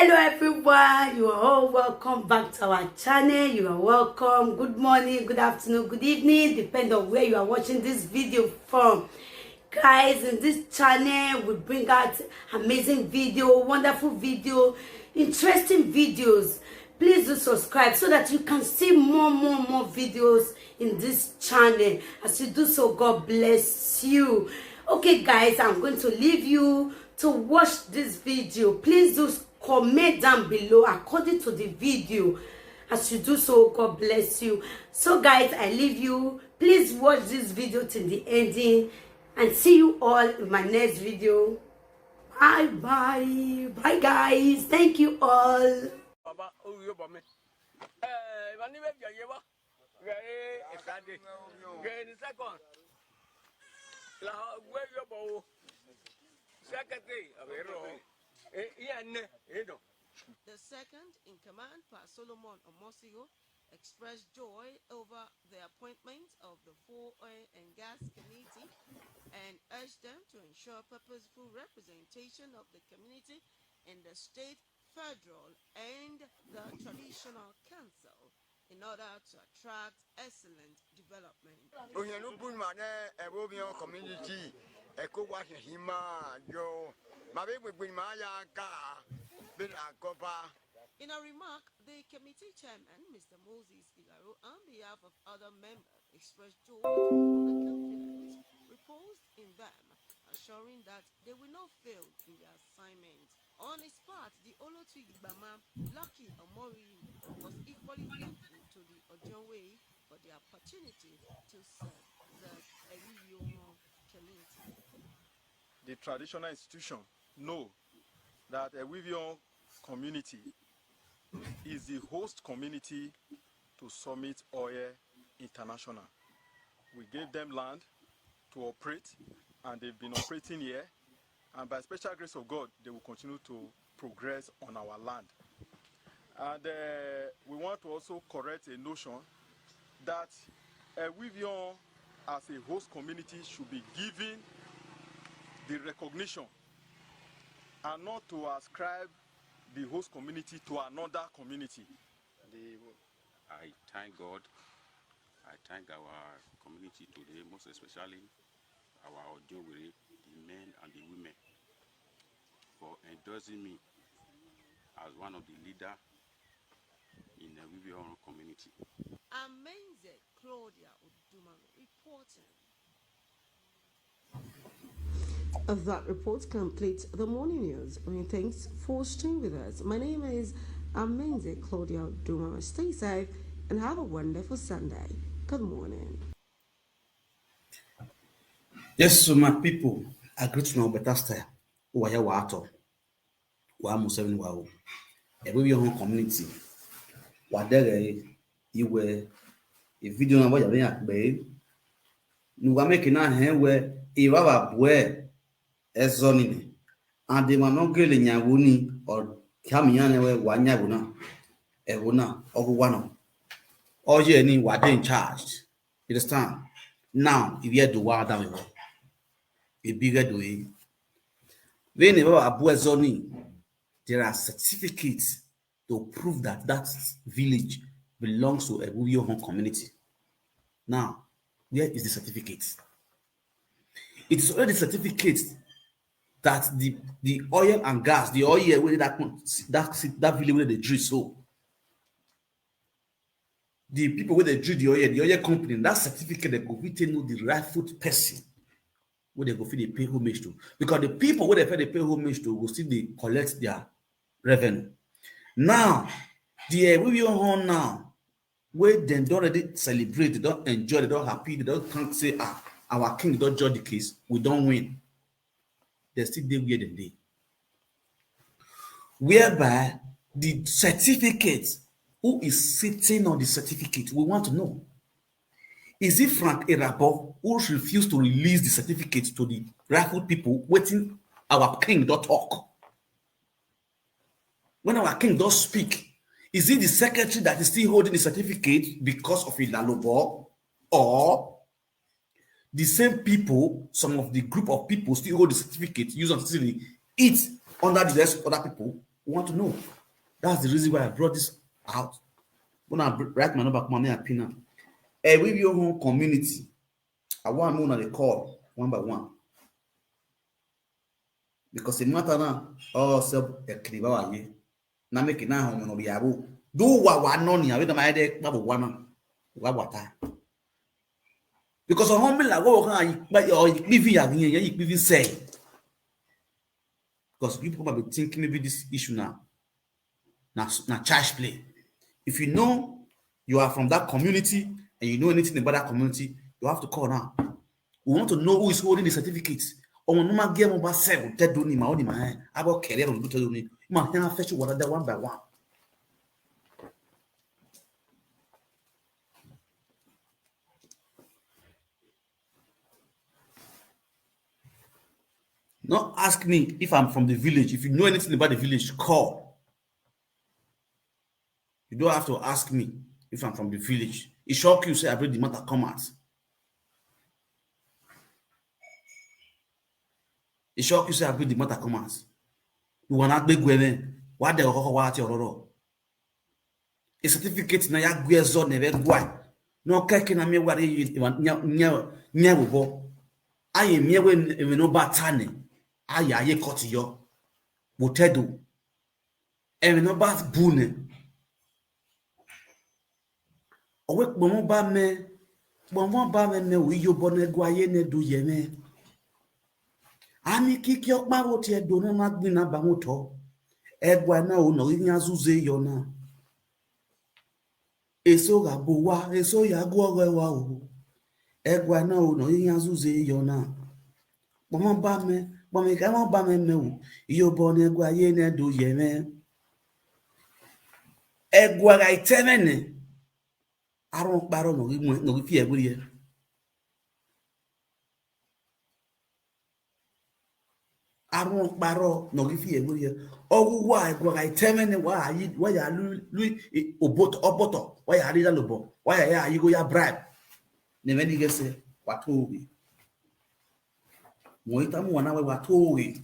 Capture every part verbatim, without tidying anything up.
Hello everyone, you are all welcome back to our channel. You are welcome. Good morning, good afternoon, good evening, depend on where you are watching this video from. Guys, in this channel we bring out amazing video, wonderful video, interesting videos. Please do subscribe so that you can see more, more, more videos in this channel. As you do so, God bless you. Okay guys, I'm going to leave you to watch this video. Please do comment down below according to the video. As you do so, God bless you. So guys, I leave you. Please watch this video till the ending, and see you all in my next video. Bye bye. Bye guys. Thank you all. Baba, oh, you baba. Eh, mani be je wa. Ge, e ka de. Ge ni second. La we yo bo. Secretary, a ver, no. Eh, ya ne, eh, no. The second in command, Pa Solomon Omosigo, expressed joy over the appointment of the four Oil and Gas Committee and urged them to ensure purposeful representation of the community in the state, federal, and the traditional council in order to attract excellent development. Ohianu bunma ne ebo bi community eko wa hima yo. Ma be gbegbe ma ya ga be la goba. In a remark, the committee chairman, Mister Moses Igaro, on behalf of other members, expressed joy over the confidence reposed in them, assuring that they will not fail in their assignment. On his part, the Olotu Igbama, Lucky Omori, was equally thankful to the Ojonwe for the opportunity to serve the Ewiyomo community. The traditional institution know that Ewivion community is the host community to Summit Oil International. We gave them land to operate, and they've been operating here. And by special grace of God, they will continue to progress on our land. And uh, we want to also correct a notion that uh, Wivion as a host community should be given the recognition and not to ascribe the host community to another community. The, I thank God. I thank our community today, most especially our Ojowere, the men and the women, for endorsing me as one of the leader in the Wivion community. Amenze Claudia Odumame reporting. That report completes the morning news. Many thanks for staying with us. My name is Amenze Claudia Odumame. Stay safe and have a wonderful Sunday. Good morning. Yes, so my people, I greet you now better style. Waya wato. Wa Museveni wa o. Ebe wi hon community. Wa dere iwe e video na wa ya be. Nu wa make na he we e wa wa bue e zo ni ni. And the man no gele nya wo ni o kami ya ne we wa nya wo na. E wo na o wa no. O ye ni wa dey in charge. You understand? Now, if you do wa da we. E bigger do e. When e wa bue zo ni, there are certificates to prove that that village belongs to a Wivion community. Now, where is the certificate? It is already certificate that the the oil and gas, the oil where that that that village where they drill so, the people where they drill the oil, the oil company, that certificate they go fit know the rightful person where they go fit dey pay homage to, because the people where they fit dey pay homage to go still dey collect their revenue. Now, the uh, Wivion now, where dem don already celebrate, they don enjoy, they don happy, they don thank say, ah, our king don judge the case, we don win. They still dey where dem dey. Whereby the certificate, who is sitting on the certificate, we want to know. Is it Frank Erabo who refused to release the certificate to the rightful people? Wetin our king don talk? When our king don speak, is it the secretary that is still holding the certificate because of Ilalobo, or the same people, some of the group of people still hold the certificate, use am still dey eat under the rest of other people? We want to know. That's the reason why I brought this out. When I br- write my number, come on, me and pin am. Eh, we your own community. I want know una dey call one by one. Because the matter now, all sub ekriba wa ye. Na make it now home no be abu. Do wa wa no ni, abi na my head, babu wa na. Wa wa ta. Because of home like what can I, but you be via, you be say. Because people might be thinking maybe this issue now, now, now church play. If you know you are from that community and you know anything about that community, you have to call now. We want to know who is holding the certificate. Ọmọ no ma get mo ba se o te do ni ma o ni ma, eh. Abo kere o do te do ni. Ma he na fetch one that one by one. Not ask me if I'm from the village. If you know anything about the village, call. You don't have to ask me if I'm from the village. It shock you, say I bring the matter come out. It shock you, say I bring the matter come out. You wanna big women? What the hell? What your? A certificate na ya gwe zo ne be gwa. No keke na me wari nya nya nya wo bo. Aye me we me no ba tane. Aye aye koti yo. Wo tedo. E me no ba bu ne. Owe kpomo ba me. Kpomo ba me me wi yo bo ne gwa ye ne do ye me. Ami kiki okpa wo tie do no ma gbin na ba mo to. Egwa na o no nya zuze yo na. Eso ga bo wa, eso ya gwo gwe wa o. Egwa na o no nya zuze yo na. Kpomo ba me, kpomo ka mo ba me me o. Iyo bo ne gwa ye ne do ye me. Egwa ga iteme ne. Aro kparo no gi mo, no gi fi egwe ye. Aro kparo no gi fi egwe ye. Ogu wa egwa ga iteme ne wa ayi, wa ya lu, lu, i, oboto, oboto, wa ya ri la lobo, wa ya ya ayi go ya bribe. Ne me ni gese, wa togi. Mo ita mu wana wa togi.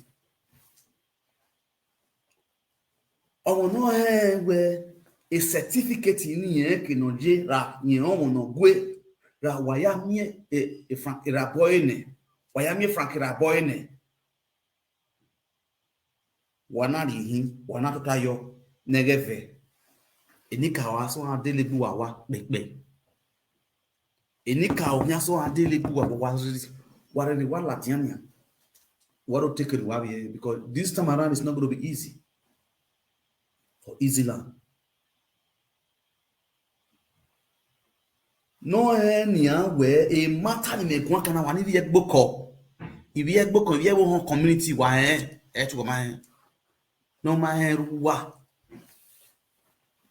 Ọmọ náà ẹ wẹ a certificate ni yẹn kì náà jẹ ra yẹn ọmọ náà gbé ra wàyà mi ẹ ẹ frank ra bọ ẹ nẹ wàyà mi ẹ frank ra bọ ẹ nẹ. Wà náà rí hin wà náà tó ká yọ nẹgẹfẹ. Èní kà wá sọ adélébù wà wá pẹpẹ. Èní kà wá sọ adélébù wà wá rí wà rí wà làtìyàn nìyà. Wà ló take it wá bí ẹ because this time around it's not gonna be easy for easy land. No ẹ nìyà wẹ ẹ mátà ni mẹkùn akana wà níbi ẹgbó kọ ibi ẹgbó kan ibi ẹgbó hàn community wà ẹ ẹ tù wọ́n máa ẹ no máa ẹ wà.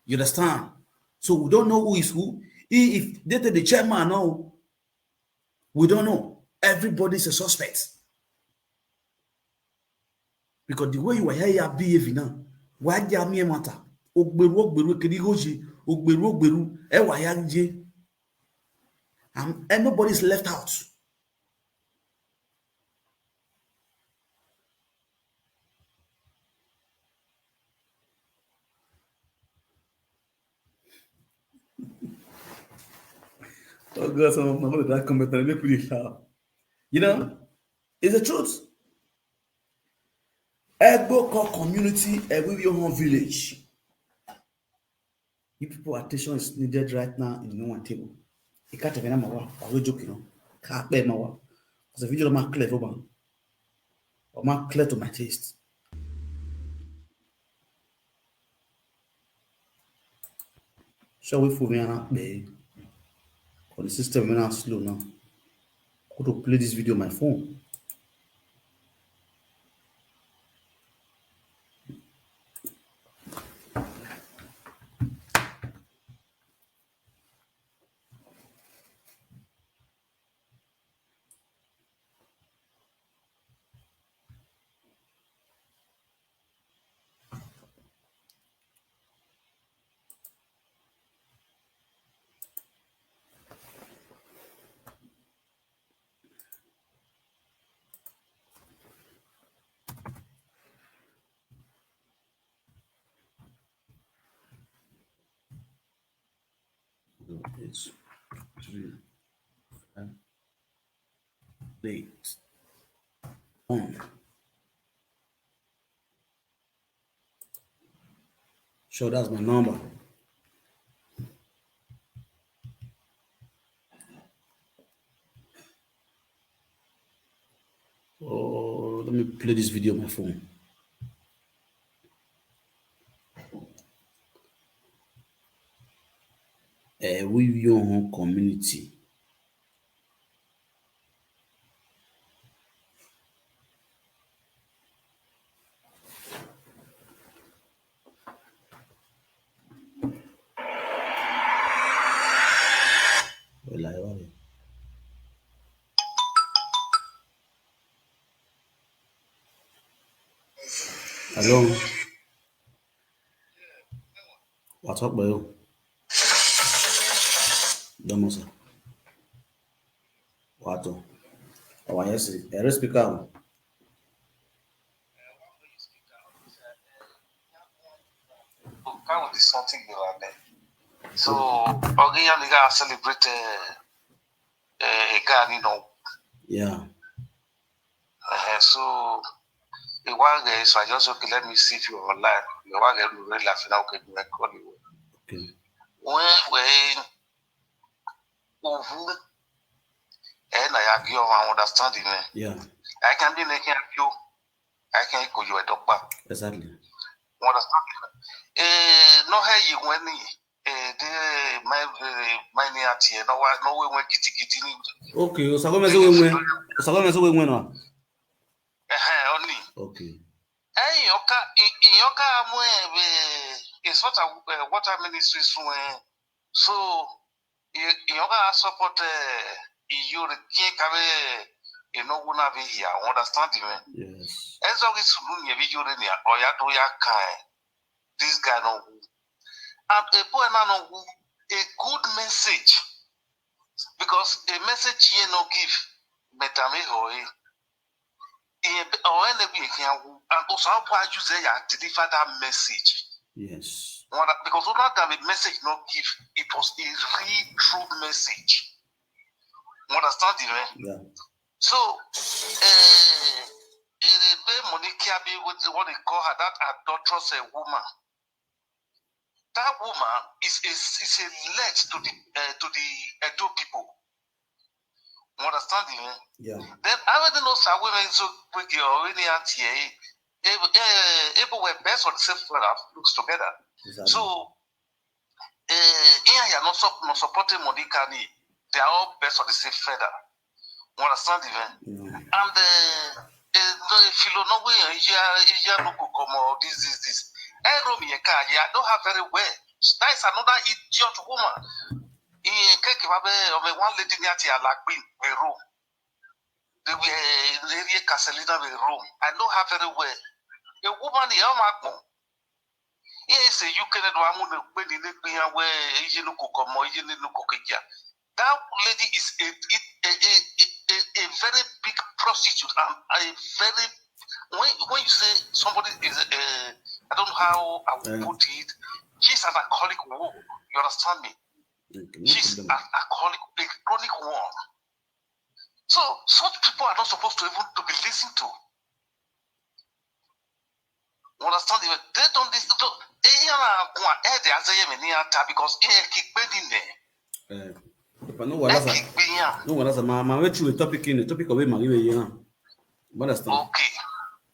You understand? So we don't know who is who. He, if they take the chairman now, we don't know. Everybody is a suspect. Because the way you are here, you are behaving now. Why do you matter? Ogberu, ogberu, kedi goji, ogberu, ogberu, e wa ya je. And, and nobody is left out. Oh God, some of my mother that comment and make me laugh. You know, it's the truth. Egboko community, every your own village. You people attention is needed right now in the one table. It can't have an hour. I will joke, you know. Can't pay my one. Because the video not clear for one. Or not clear to my taste. Shall we for me and pay? On the system when I slow now. How to play this video on my phone? Eight, three, five, eight, one. Sure, that's my number. Oh, let me play this video on my phone. Uh, we your community. Hello. What's up, bro? Don't know, sir. What? Our yes, every speaker. Kind of something you are there. So, Ogiya nigga celebrate uh, uh, a guy, you know. Yeah. Uh, so, the one guy, so I just okay, let me see if you're online. The one guy will really laughing out, okay, do I call you? Okay. When when Uvu, and I agree on understanding, eh? Yeah. I can be making a view. I can go you a doctor. Exactly. Understand? Eh, no, hey, you when eh, the my eh, my near here, no, why no way when kitty kitty. Okay, Osagome say we win. Osagome say we win. Eh, only. Okay. Eh, yoka, yoka, amwe, eh, it's what a eh, water ministry soon. So, you you gonna support eh, you the king kame you know who na be here. Understand me? Yes. Enzo is soon you be you the or ya do ya kind. This guy no who. And a boy na no who a good message because a message he no give. Metame hoi. He or any be he and also how far you say ya deliver that message. Yes. Because what that message not give it was a real true message. You understand the man? Yeah. So, uh, Monica be with what they call her that adulterous uh, woman. That woman is a is a let to the uh, to the Edo people. You understand me? Yeah. Then I will not say women so quick or any auntie. Able were best on the same fella looks together. Exactly. So, uh, here you are not, sup- not supporting Monica. They are all best on the same feather. You understand me? Yeah. And uh, uh, no, if you don't know where you are, you are no go come or this, this, this. Eh, Romy, you can't. Yeah, I don't have very well. That is another idiot woman. He can't give up eh, one lady near to Alakbin, we room. They were in the area Caselina, we room. I know her very well. A woman, he am akpon. Here is a U K that one would be in the area where you look come or you look. That lady is a, a, a, a, a, a very big prostitute and a very when when you say somebody is a, I don't know how I would Uh, put it. She's an alcoholic woman. You understand me? Okay, no She's problem. An alcoholic, a chronic one. So such people are not supposed to even to be listened to. You understand? They don't listen to. They are going ahead as I am in here because they keep bending there. Eh, if I know what that's a, Keep being here. No what that's a, my my way through the topic in the topic of my way here. What that's Okay.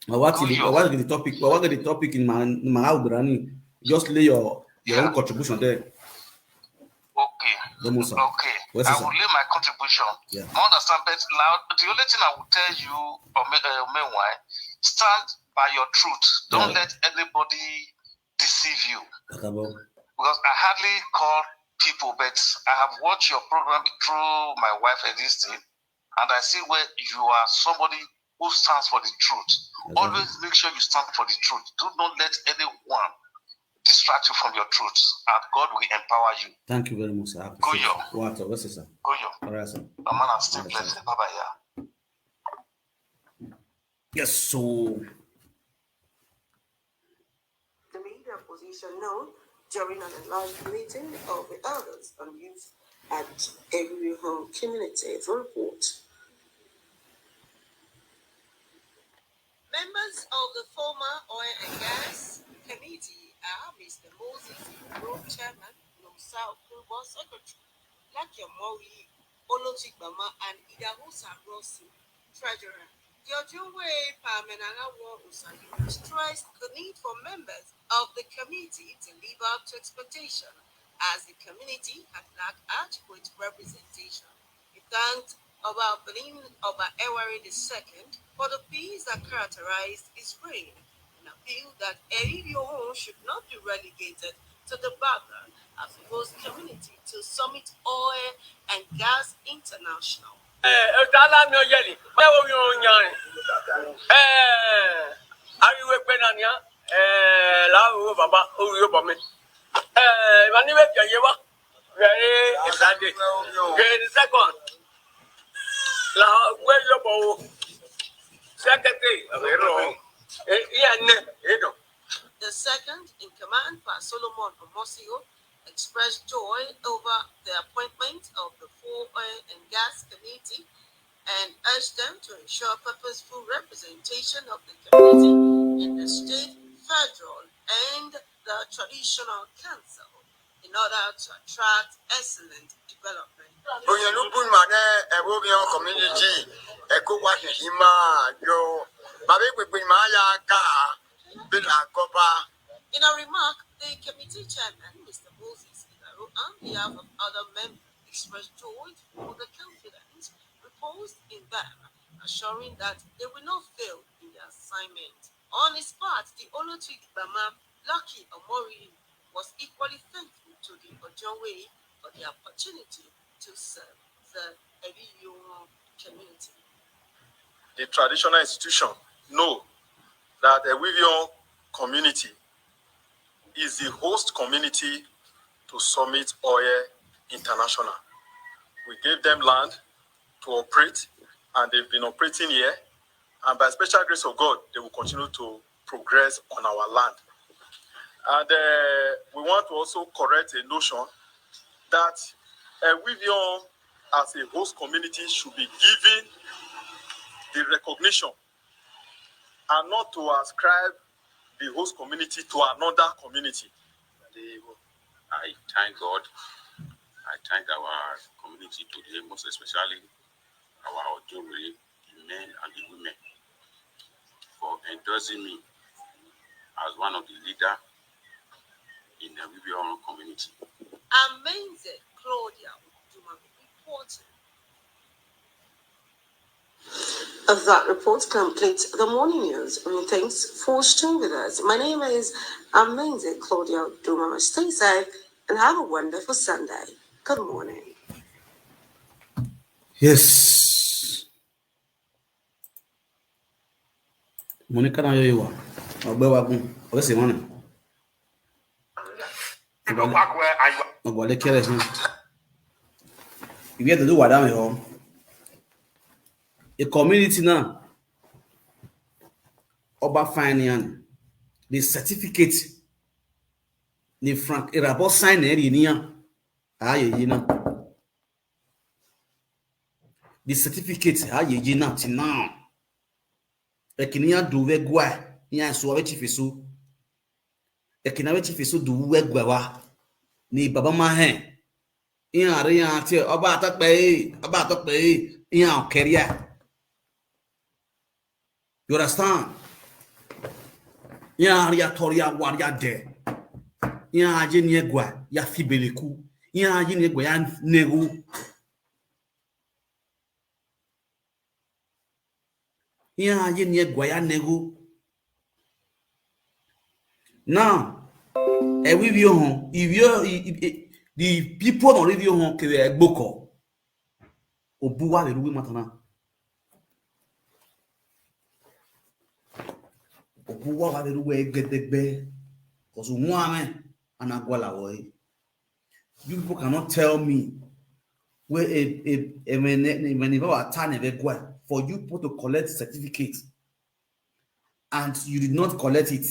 But what is the Good. what is the topic? But what is the topic in my my Albrani? Just lay your your own Yeah. Contribution there. Okay. Don't move, sir. Okay. Where's I the sir? Will lay my contribution. Yeah. I understand, but now the only thing I will tell you, or me, uh, meanwhile, stand by your truth. Don't Yeah. Let anybody deceive you. Akabo. Because I hardly call people, but I have watched your program through my wife and this thing, and I see where you are somebody who stands for the truth. Exactly. Always make sure you stand for the truth. Do not let anyone distract you from your truth, and God will empower you. Thank you very much, sir. I Go appreciate yo. It. What? What's it, sir? Go yo. All right, sir. I'm an stay Yes, blessed. sir. Bye bye. Yeah. Yes, so The leader position, no. during an enlarged meeting of the elders and youth at Erihon Community Report. Members of the former oil and gas committee are Mister Moses Igaro, chairman, Nosa Okunbo, secretary, Lucky Omori, Olotigbama, and Idahosa Rossi, treasurer. The Ojungwe Pamenanawo Osayu stressed the need for members of the committee to live up to expectation, as the community had lacked adequate representation. He thanked Oba Benin, Oba Ewari the second, for the peace that characterized his reign and appealed that Erihon should not be relegated to the background as he hosts community to Summit Oil and Gas International. Ẹ, ẹ, ta la mi ọ yẹli? Báwo ni o yan ẹ? Ẹ, ariwo pe na ni a? Ẹ, la o baba, o yo bọ mi. Ẹ, ma ni we ke ye wa. Very excited. Very second. La we yo bọ o. Secretary, ẹ, ro. Ẹ, iya ne, ẹ do. The second in command, Pa Solomon Omosiho, expressed joy over the appointment of the four oil and gas committee and urged them to ensure purposeful representation of the community in the state, federal, and the traditional council in order to attract excellent development. Onye lubun mane ebo bi community eko wa hima yo. Babe pe pe ma ya ka bi la ko ba. In a remark, the committee chairman, Mister Moses Igaro, on behalf of other members, expressed joy for the confidence reposed in them, assuring that they will not fail in their assignment. On his part, the Olotu Igbama, Lucky Omori, was equally thankful to the Ojonwe for the opportunity to serve the Eriyoran community. The traditional institution know that Eriyoran community is the host community to Summit Oil International. We gave them land to operate, and they've been operating here. And by special grace of God, they will continue to progress on our land. And uh, we want to also correct a notion that uh, Wivion as a host community should be given the recognition and not to ascribe the host community to another community. I thank God. I thank our community today, most especially our Ojore, the men and the women, for endorsing me as one of the leader in the Wivion community. Amenze Claudia Uduma reporting. Of that report completes the morning news. And thanks for staying with us. My name is Amenze Claudia Duma. Stay safe and have a wonderful Sunday. Good morning. Yes. Monica na yo wa. Ogbe wa gun. Ogbe se won. Ogwale kere sin. Ibi edo wa da me ho. A community now. Oba fine yan. The certificate ni Frank Irabo sign eri ni yan. Aye yi na. The certificate aye yi na ti now. Ekini ya do we gwa. Ya so we chief so. Ekina we chief so do we gwa wa. Ni baba ma he. Iyan re yan ti oba to pe, oba to pe, iyan o keria. You understand? Iyan ya toria waria de. Iyan aje ni egwa ya fibeleku. Iyan aje ni egwa ya nego. Iyan aje ni egwa ya nego. Now, e wi wi ohun, iwi o, i, i, i, the people no ri wi ohun kere egboko. Obuwa le ruwe matana. Obuwa wa le ruwe egedegbe. 'Cause one man anagwala wo. You people cannot tell me where a, a, a when, when you are turn a for you people to collect certificate and you did not collect it.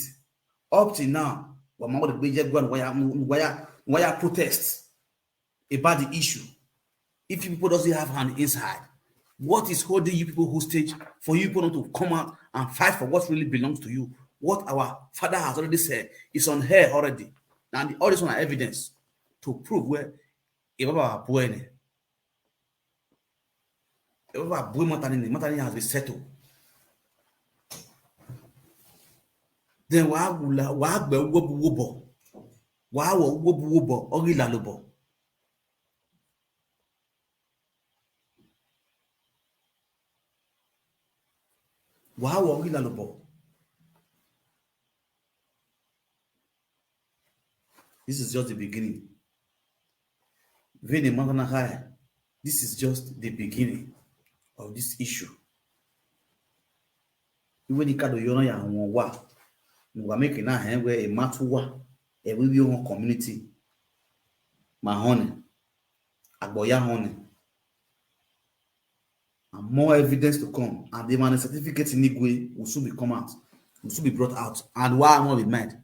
Up till now, Why am I going to go and wire, wire, wire protest about the issue? If you people doesn't have hand inside, what is holding you people hostage for you people not to come out and fight for what really belongs to you? What our father has already said is on air already. And all this one are evidence to prove where Ibaba Buene. Ibaba Bue Matani, Matani has been settled. Then why will why be wobo wobo? Why wo wobo wobo? Ori la lobo. Why wo ori la lobo? This is just the beginning. Vini Mangana High, this is just the beginning of this issue. Iwe ni kado yona ya won wa. Ngwa make na hen we e matu wa. E we we on community. Ma honey. Agboya honey. And more evidence to come. And the man certificate in Igwe will soon be come out. Will soon be brought out. And why am I with mind?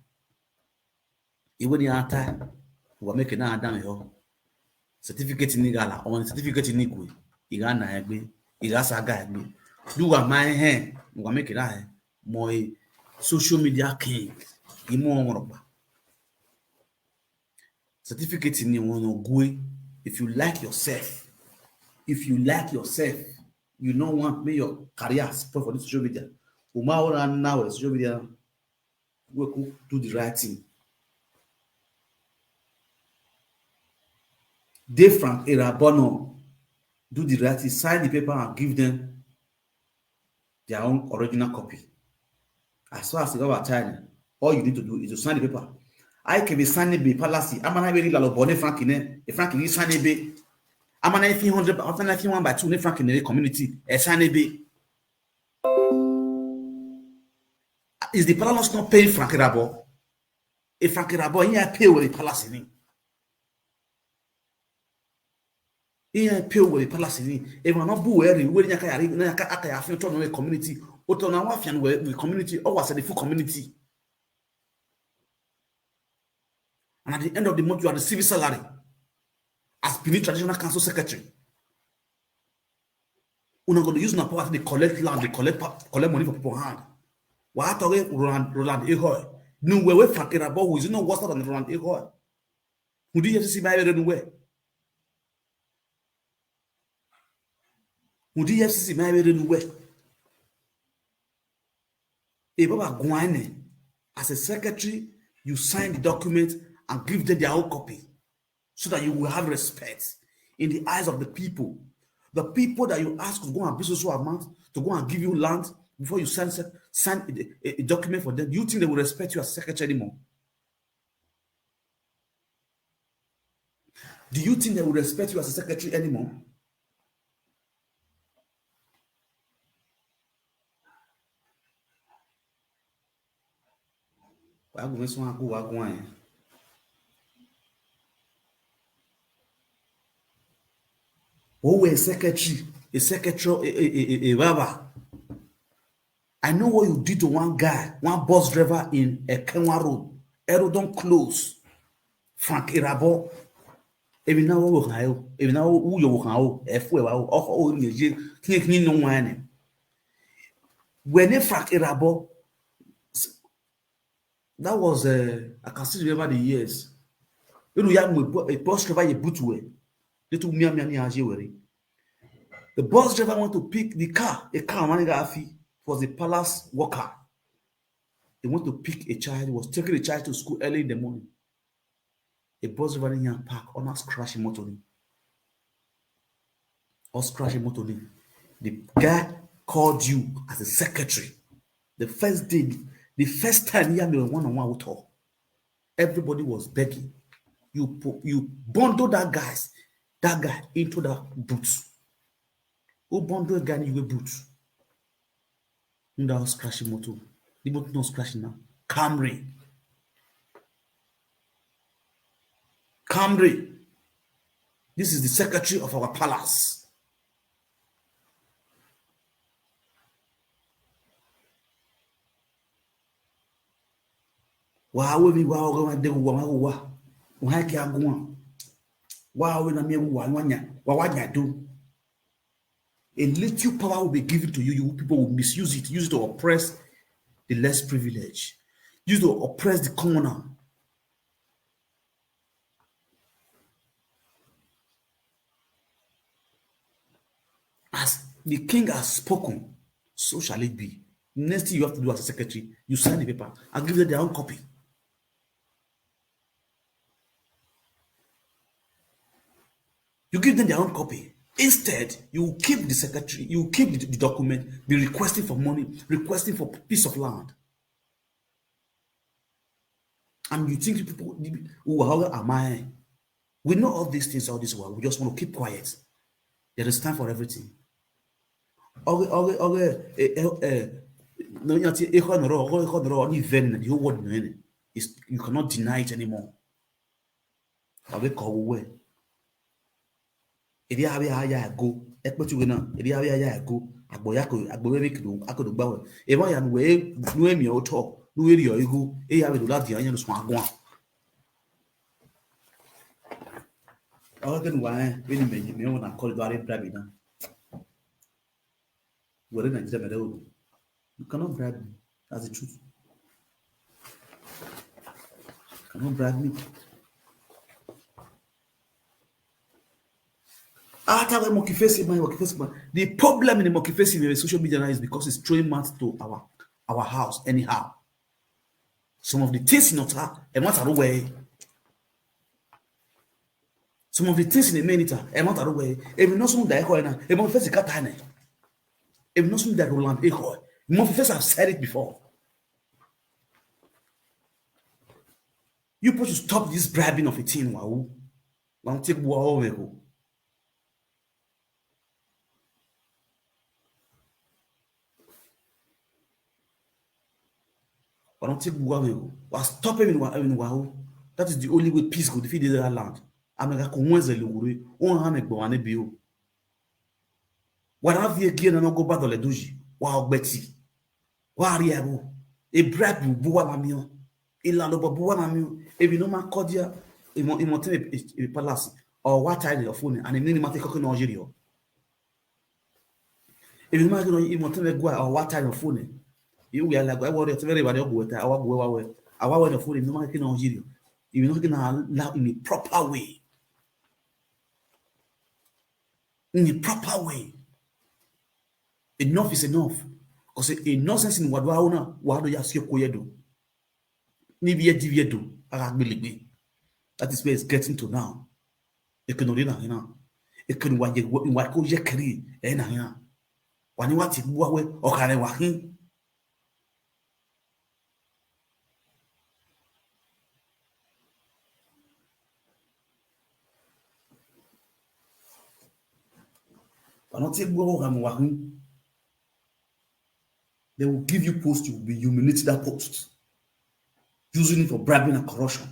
Iwe ni ata. Wa make na adam yo. Certificate ni gala. On certificate in Igwe. Iga na egbe. Iga saga egbe. Do wa my hand. Wa make na he. Mo e social media king. Imo onroba. Certificate ni won ogwe. If you like yourself, if you like yourself, you no want make your career spoil for this social media. Uma ora now social media, we could do the right thing. Dey Frank Erabono, do the right thing, sign the paper and give them their own original copy. As far as the government time, all you need to do is to sign the paper. I can be signing be policy. I'm an very lalo bone Frank in it. If Frank in sign it be, I'm an if hundred, I'm an if one by two ne Frank in the community. A sign it be. Is the palace not paying Frank Rabo? If Frank Rabo, he pay with the palace in it. He pay with the palace in it. If I'm not bu eri, we nyaka yari, nyaka aka ya fin to no community. Oto na wa fian we community, or was the full community. And at the end of the month, you are receiving salary as Benin Traditional Council Secretary. Una go dey use una power to dey collect land, dey collect pa-, collect money for people hand. Wa to get Roland, Roland Ehoi. No way, wey Frank Erabo, who is no worse than Roland Ehoi. Who the F C C buy renu where? Who the F C C buy renu where? Hey, Baba Gwine, as a secretary, you sign the document and give them their own copy so that you will have respect in the eyes of the people. The people that you ask to go and bring so amount to go and give you land before you sign, sign a, a, a document for them, do you think they will respect you as secretary anymore? Do you think they will respect you as a secretary anymore? Wagu mesu wagu wagu anya. Owe secretary, a secretary, a, a, a, a, a barber. I know what you did to one guy, one bus driver in Ekenwa Road. Ero don close. Frank Irabo. Ebi na wo wo kan yo. Ebi na wo yo wo kan o. Efu e wa o. Oko o ni je. Kin kin no wan ni. When Frank Irabo, that was, uh, I can still remember the years. You know, ya mo a bus driver ye boot we. They took me and me and Aje were. The bus driver went to pick the car. A car man got fee was a palace worker. He went to pick a child. He was taking the child to school early in the morning. A bus driver in park on a scratch motor. Or scratch motor. The guy called you as a secretary. The first day, the first time you had one on one with her, everybody was begging. You pu-, you bundle that guy's, that guy into that boots. Who bundle a guy in your boots? Nda scratch motor. The motor no scratch now. Camry. Camry. This is the secretary of our palace. Wa we mi wa wa wa de wa wa wa. Wa ke agwa. Wa we na mi wa wa nya. Wa wa nya do. A little power will be given to you. You people will misuse it, use it to oppress the less privileged, use it to oppress the commoner. As the king has spoken, so shall it be. Next thing you have to do as a secretary, you sign the paper and give them their own copy. You give them their own copy. Instead, you keep the secretary, you keep the, the document, be requesting for money, requesting for piece of land. And you think people who are, am I? We know all these things, all this while. We just want to keep quiet. There is time for everything. Okay, okay, okay. Eh, eh, eh. No, you see, eh, no, no, no, no, no, even the whole world, no, no. It's, you cannot deny it anymore. Abe ka ọwụwe. Eri abịa ya ego, ekpechughị na, eri abịa ya ego, agbo ya ko, agbo ebe kido, akodo gbawe. Ebe ya nwe, nwe mi oto, nwe ri ihu, e ya be do ladi anya so agwa. Awa ken wa, eh, when you me, me na call do are bribe na. Were Nigeria mere uru. You cannot bribe me. That's the truth. You cannot bribe me. After we monkey face man, monkey face man. The problem in the monkey face in the social media now is because it's throwing mouth to our, our house anyhow. Some of the things in Otta, and what are the way? Some of the things in the main, and what are the way? If you know something that I call now, if you face the cat, if you know something that Roland, if you face, I've said it before. You put to stop this bribing of a teen, wow. One take wow, we go. Wa no take wa we o. Wa stop him in wa, in wa o. That is the only way peace go defeat that land. Amega ko wenze lugure. O ha me gbo wa ne bi o. Wa na vie gie na no go badole duji. Wa ogbeti. Wa ri ebo. E bribe bu wa la mi o. E la lo bu wa la mi o. E bi no ma kodia. E mo, e mo ten e, e, e palace. O wa tie your phone and e ni ma te ko no jiri o. If you make no, you want to go or what time your phone. You will like, "I worry, it's very bad, you go with, I walk away, I walk away your phone, you make no jiri." If you not gonna allow in a proper way. In a proper way. Enough is enough. Because a nonsense in Wadwaona, Wado Yasio Koyedo. Ni bi edi bi edo, aga gbelegbe. That is where it's getting to now. Ekeno re na hina. Ekeno wa ye, wa ko ye kiri, e na hina. Wa ni wa ti bu wa we, o kare wa hin. Wa no ti bu wa mu wa hin. They will give you post, you will be humiliated that post, using it for bribing and corruption.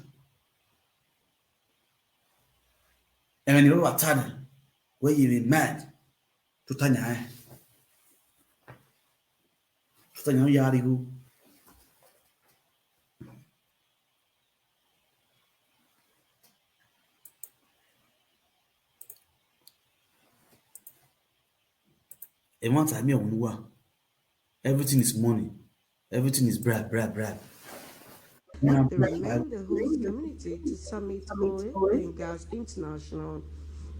And when you have a channel where you be mad, to Tanya, eh? To Tanya, Yarigo. E want time here, Onuwa. Everything is money. Everything is bribe, bribe, bribe. They remain the host community to Summit Oil and Gas International.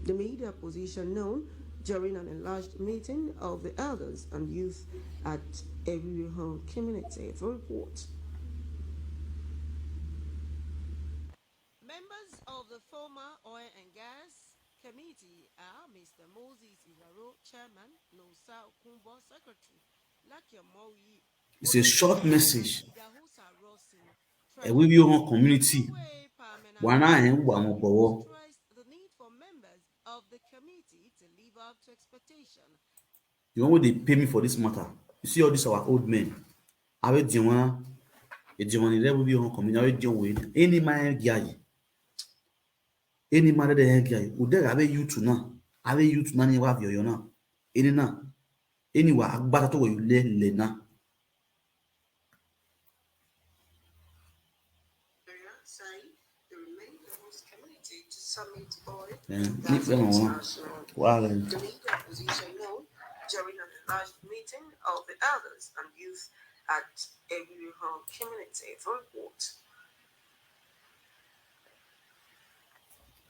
The media position known during an enlarged meeting of the elders and youth at Ewiwihon community. The report. Members of the former oil and gas committee are Mister Moses Igaro, chairman, Nosa Okunbo, secretary, Lakia Moyi. It's a short message. Ẹ wí bí ohun community. Wà náà ẹ̀ ń wà wọn bọ̀wọ́. The need for members of the committee to live up to expectation. The one wey dey pay me for this matter, you see all these our old men. Awe diwana, e diwana ni level bi hon komi na we diwan we. Any man gi ayi. Any man de gi ayi. Ude ga be youth na. Awe youth na ni wa bi oyo na. Any na. Any wa agbata to we le le na. Remain the host community to Summit Boy. Eh, nífẹ̀ẹ́ wọn wá rẹ̀. The media position known during an enlarged meeting of the elders and youth at Ewiho community. Report.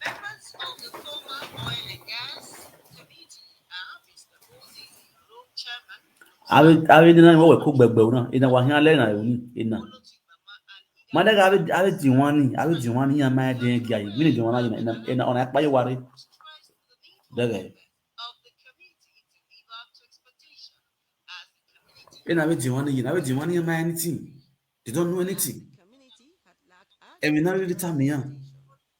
Members of the former oil and gas committee are Mister Moses Igaro, chairman. Abe abe dina ni wọ́n wẹ̀ kó gbẹgbẹ wọn náà. Ina wà hàn lẹ́yìn àyẹ̀wò ní ina. Madam, abe abe di wọn ni abe di wọn ni yàn máa dín ẹgbẹ́ ayé. Mí ni di wọn náà yìí na ina ọ̀nà apá yóò wá rí. Dẹ́gẹ̀. Ina abe di wọn ni yìí na abe di wọn ni yàn máa anything. They don't know anything. Community had lacked Ẹ̀mí náà rí rí tàmí yàn.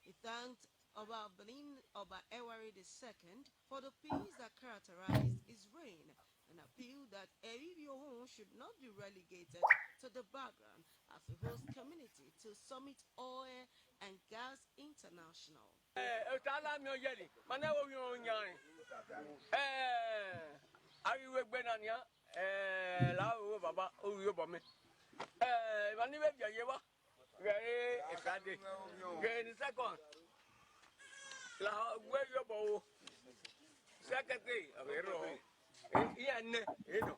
He thanked Oba Benin, Oba Ewari the second, for the peace that characterized his reign and appealed that Eribiohun should not be relegated to the background as a host community to Summit Oil and Gas International. Ẹ ẹ ta la mi ọ yẹli mana wo mi ọ yan ẹ ariwo egbe na nia ẹ la wo baba o yo bọ mi ẹ ma ni bẹ bi ẹ ye wa gẹ ẹ ẹ ka de gẹ ẹ ni second la wo yo bọ wo secretary ọbẹ rọ ẹ ẹ nẹ ẹ nọ.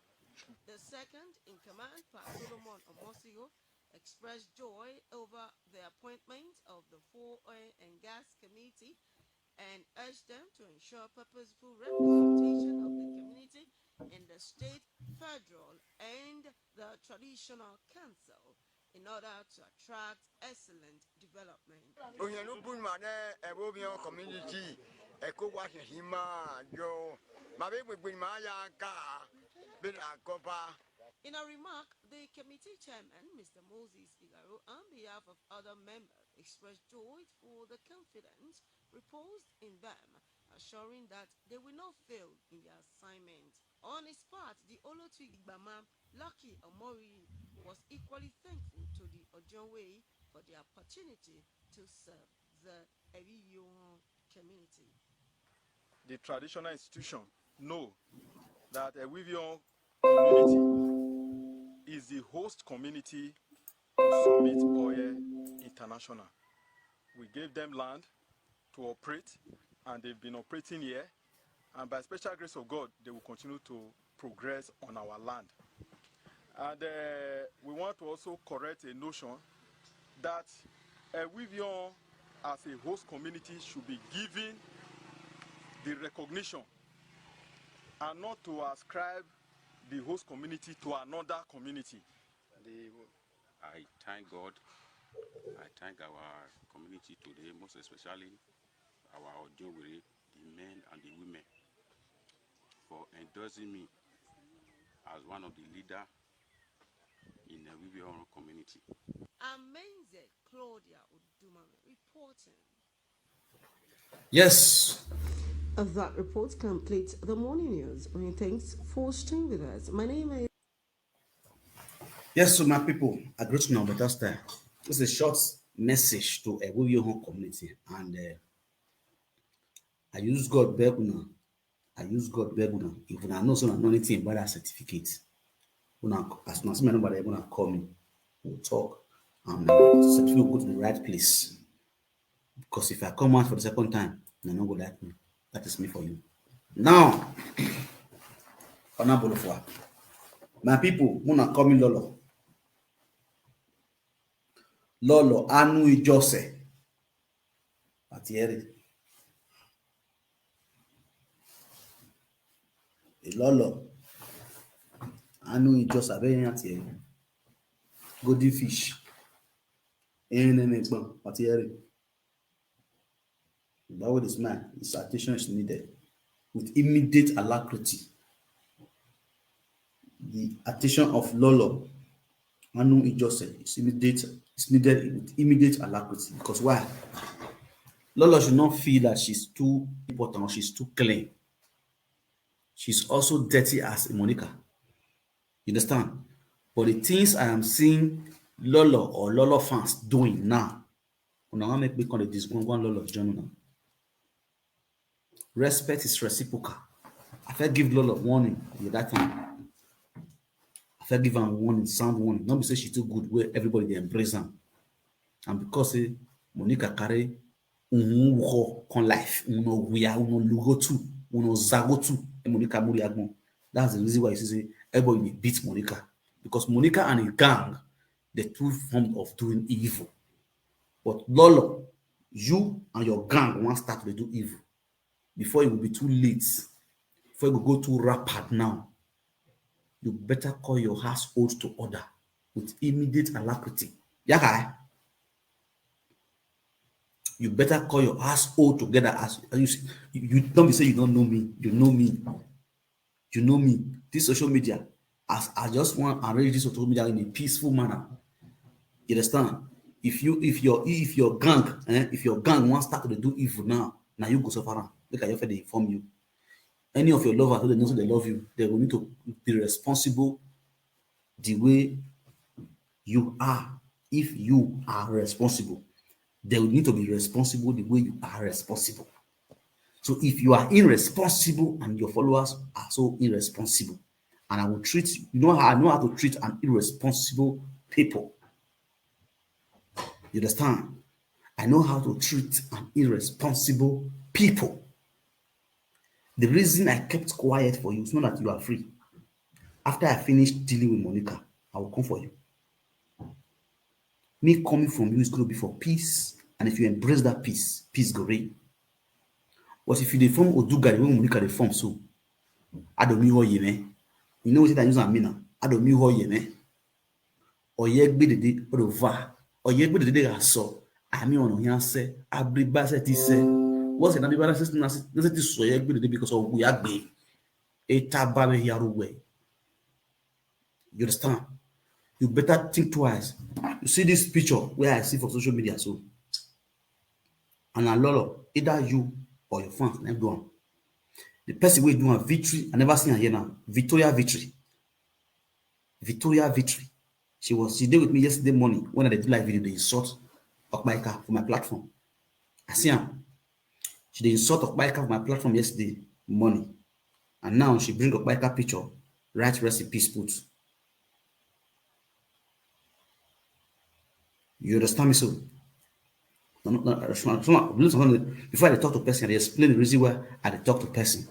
The second in command, Pa Solomon Omosigo, expressed joy over the appointment of the four Oil and Gas Committee and urged them to ensure purposeful representation of the community in the state, federal, and the traditional council in order to attract excellent development. Oyin ló bùn mà ní ẹ̀rọ mi ọ̀ community ẹ̀kọ́ wá ṣe ṣì máa yọ màbí gbogbo ìmọ̀ àyà ká bí là ń kọ́ bá. In a remark, the committee chairman, Mister Moses Igaro, on behalf of other members, expressed joy for the confidence reposed in them, assuring that they will not fail in their assignment. On his part, the Olotu Igbama, Lucky Omori, was equally thankful to the Ojonwe for the opportunity to serve the Ewiyohan community. The traditional institution know that Ewiyohan community is the host community to Summit Oil International. We gave them land to operate, and they've been operating here. And by special grace of God, they will continue to progress on our land. And uh, we want to also correct a notion that uh, Wivion as a host community should be given the recognition and not to ascribe the host community to another community. The I thank God. I thank our community today, most especially our Ojowere, the men and the women, for endorsing me as one of the leader in the Wivion community. Amenze Claudia Odumame reporting. Yes. As that report completes the morning news. Many thanks for staying with us. My name is Yes, so my people, I greet you now better style. It's a short message to a Wivion community, and uh, I use God beg una. I use God beg una. If una know so, una know anything about that certificate, una as una see my number, una call me. We'll talk. And uh, certificate will go to the right place. Because if I come out for the second time, they no go like me. That is me for you. Now, Honorable Fua, my people, una call me Lolo. Lolo, Anu Ijose. Atieri. Lolo, Anu Ijose, Abeni Atieri. Golden fish. Enene gbọn, Atieri. That way this man, his attention is needed with immediate alacrity. The attention of Lolo Anu Ijose is immediate, is needed with immediate alacrity. Because why? Lolo should not feel that she's too important or she's too clean. She's also dirty as Monica. You understand? But the things I am seeing Lolo or Lolo fans doing now, una wan make me come dey disgwangwan Lolo join una. Respect is reciprocal. I fit give Lolo warning the other time. I fit give am warning, sound warning. No be say she too good wey everybody dey embrace am. And because say Monica carry Unwuko come life, Uno Guya, Uno Lugotu, Uno Zagotu, and Monica Muriagbon. That's the reason why you see say everybody dey beat Monica. Because Monica and his gang, the two form of doing evil. But Lolo, you and your gang wan start to do evil. Before it will be too late, before you go too rapid now, you better call your household to order with immediate alacrity. Yeah, guy. You better call your household together as, as you, you, you don't be say you don't know me. You know me. You know me. This social media, as I just want to arrange this social media in a peaceful manner. You understand? If you, if your, if your gang, eh, if your gang wants start to do evil now, now you go suffer am. Make I just dey inform you. Any of your lovers, they know say they love you. They will need to be responsible the way you are. If you are responsible, they will need to be responsible the way you are responsible. So if you are irresponsible and your followers are so irresponsible, and I will treat you know how I know how to treat an irresponsible people. You understand? I know how to treat an irresponsible people. The reason I kept quiet for you is not that you are free. After I finish dealing with Monica, I will come for you. Me coming from you is going to be for peace, and if you embrace that peace, peace go reign. But if you dey form Oduga the way Monica dey form so, Adomi Hoye, man. You know what I use am mean now? Adomi Hoye, man. Oyegbedede Odova. Oyegbedede Aso. Ami ono yanse. Abribase ti se. What's another person na se ti so Oyegbedede because of we agbe. Eta babe yaruwe. You understand? You better think twice. You see this picture where I see for social media so. And a lot of either you or your fans never do am. The person wey do am Victory, I never see am here now. Victoria Victory. Victoria Victory. She was she dey with me yesterday morning when I dey do live video, dey insult Okpaika for my platform. I see am. She dey insult Okpaika for my platform yesterday morning. And now she bring Okpaika picture, write rest in peace put. You understand me so? No, no, no, some- some- some- Before I dey talk to person, I dey explain the reason why I dey talk to person.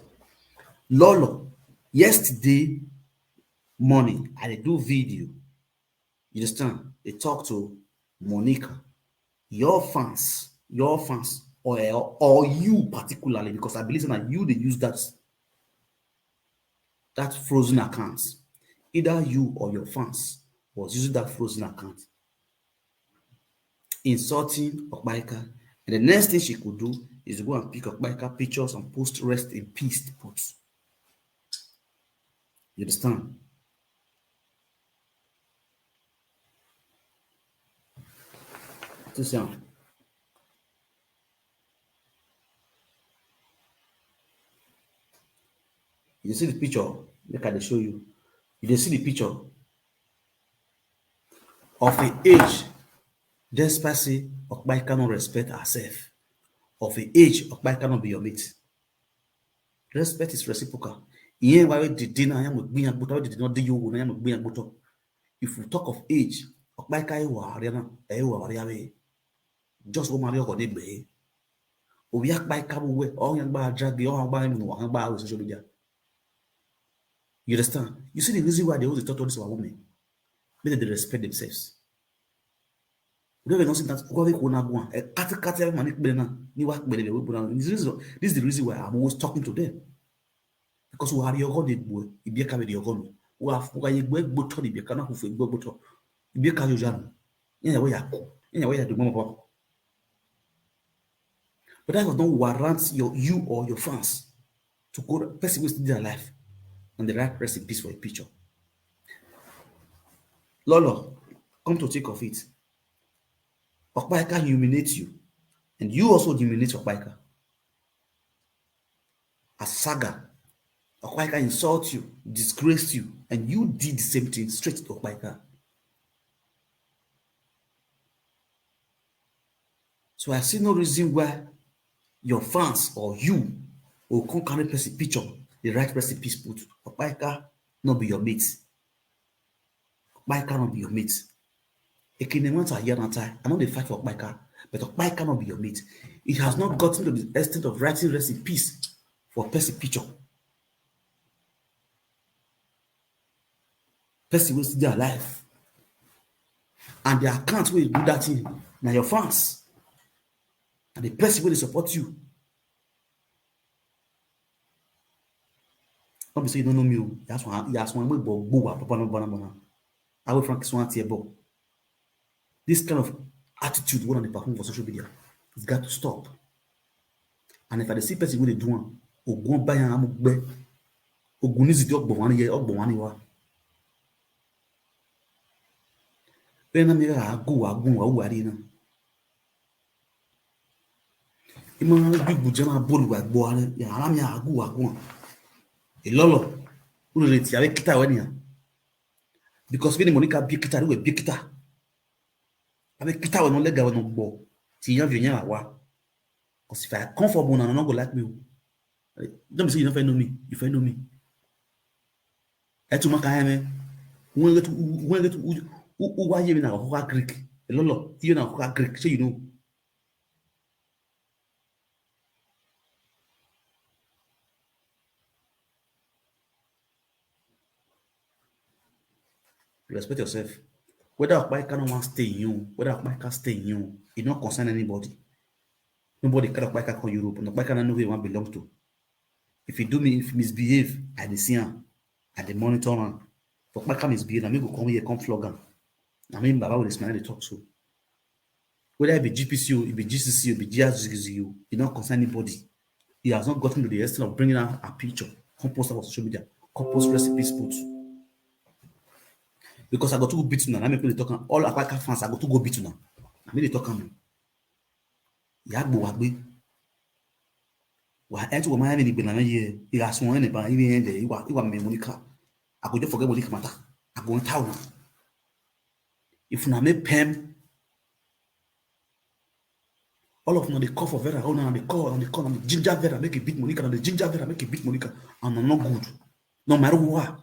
Lolo, yesterday morning, I dey do video. You understand? They talk to Monica. Your fans, your fans, or, or you particularly, because I believe that you dey use that that frozen account. Either you or your fans was using that frozen account, insulting Okpaika. And the next thing she could do is to go and pick Okpaika pictures and post rest in peace put. You understand? To say, you see the picture, make I dey show you. You dey see the picture of a age, despite say Okpaika no respect herself. Of a age, Okpaika no be your mate. Respect is reciprocal. Ìyẹn wá wí dìde náà, yẹn mo gbìyànjú gbọ́tọ̀, wí dìde náà dé yòówù náà, yẹn mo gbìyànjú gbọ́tọ̀. If we talk of age, Okpaika ẹ wà á rí náà, ẹ wà á rí àwẹ̀. Just wọ́n máa rí ọkọ̀ nígbẹ̀ẹ́. Òbí Okpaika bó wẹ̀, ọ̀ yẹn gba drag, ọ̀ yẹn gba ẹnu, ọ̀ yẹn gba social media. You understand? You see the reason why they always talk to this our women? Make dem dey respect themselves. Whatever nonsense that whatever you wanna go on, eh, kati kati every man pay na ni wa pay na. This is this is the reason why I'm always talking to them. Because we are your God, we be ka be your God. We are we are your God, but to be ka na ku fe gbogbo to. Be ka yo janu. Yen ya we ya ko. Yen ya we ya do mo. But that does not warrant your you or your fans to go person wey still dey alive and the right rest in peace for a picture. Lolo, come to think of it, Okpaika humiliate you, and you also humiliate Okpaika. A saga, Okpaika insult you, disgrace you, and you did the same thing straight to Okpaika. So I see no reason why your fans or you will come carry person picture, the right person peace put. Okpaika no be your mate. Okpaika no be your mate. Ekene want to hear that time. I know they fight for Okpaika. But Okpaika no be your mate. He has not gotten to the extent of writing rest in peace for person picture. Person wey still dey alive. And the account wey do that thing na your fans. And the person wey dey support you. No be say you no know me o. Yaswan, yaswan wey bo gbo wa papa no bona bona. Awe Frank Swan tie bo. This kind of attitude wey una dey perform for social media, it's got to stop. And if I dey see person wey dey do am, ogun buy am amugbe. Ogun ni zidi ogbo wani ye, ogbo wani wa. Pe na mi ga agu wa gun wa wa ri na. Ima gbigbu jama bolu wa gbo are, ya ara mi agu wa gun. Ilolo, unu re ti awe kita we ni ya. Because when Monica bi kita, we bi kita. Awe kita we no lega we no gbo. Ti yan vi yan wa. 'Cause if I come for una, una no go like me o. Don't be say you no fit know me, you fit know me. E too much, I mean, when get to, when get to, who, who, who, why you na Okoka Greek? A lot of you na Okoka Greek, so you know. Respect yourself. Whether Okpaika no wan stay in you, whether Okpaika stay in you, e no concern anybody. Nobody carry Okpaika come Europe. No Okpaika no know who he wan belong to. If he do me, if he misbehave, I dey see am. I dey monitor am. If Okpaika misbehave, na me go come here, come flog am. Na me Baba with the smile dey talk so. Whether e be G P C o, e be G C C o, e be G R C C o, e no concern anybody. He has not gotten to the extent of bringing out a picture, come post am for social media, come post rest in peace put. Because I go to go beat una, na me go dey talk am. All Okpaika fans, I go to go beat una. Na me dey talk am. Yagbo wagbe. Wa ẹ tún wọ máa ń rìn nígbè náà yẹ ìrà sun ẹni bá ibi ẹni dẹ ìwà ìwà mi Monica. I go just forget Monica matter. I go enter una. If una make pem, all of una dey call for Vera, oh, una dey call, una dey call, una dey ginger Vera, make e beat Monica, una dey ginger Vera, make e beat Monica, and una no good. No matter what.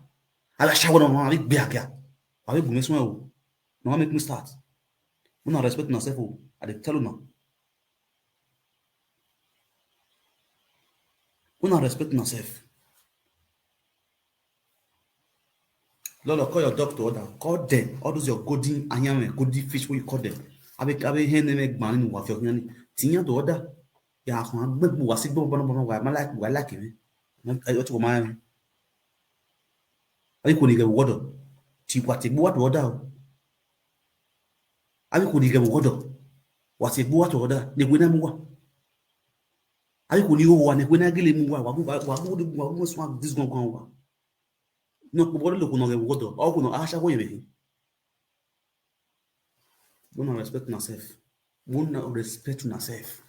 Ala shawo no, no, I be gbia gbia. I be gume smell. No, make me start. Una respect una self o. I dey tell una. Una respect una self. Lolo, call your dog to order. Call them. All those your golden ayame, golden fish, what you call them. Abe abe hen name gban ni wa fi okin ni. Tiyan to order. Ya kan gbe gbo wa si gbo bono bono wa ma like wa like mi. Ayo to ma mi. Ayi ko ni ge wodo. Ti wa ti gbo wa to order o. Ayi ko ni ge wodo. Wa ti gbo wa to order. Ni gbe na mu wa. Ayi ko ni o wa ni gbe na gele mu wa. Wa gu wa gu wa gu so this gon gon wa. No, but what look no get water. All no asha go yebe. Don't respect yourself. Don't respect yourself.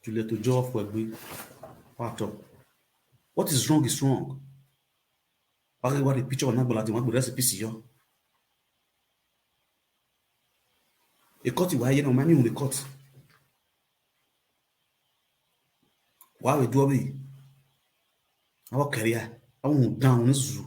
Juliet Ojo for a week. What up? What is wrong is wrong. Why what the picture of Nagbola, the one with recipe yo? A cut why you know money will be cut. Wa we do we. Our career, I won't down this zoo.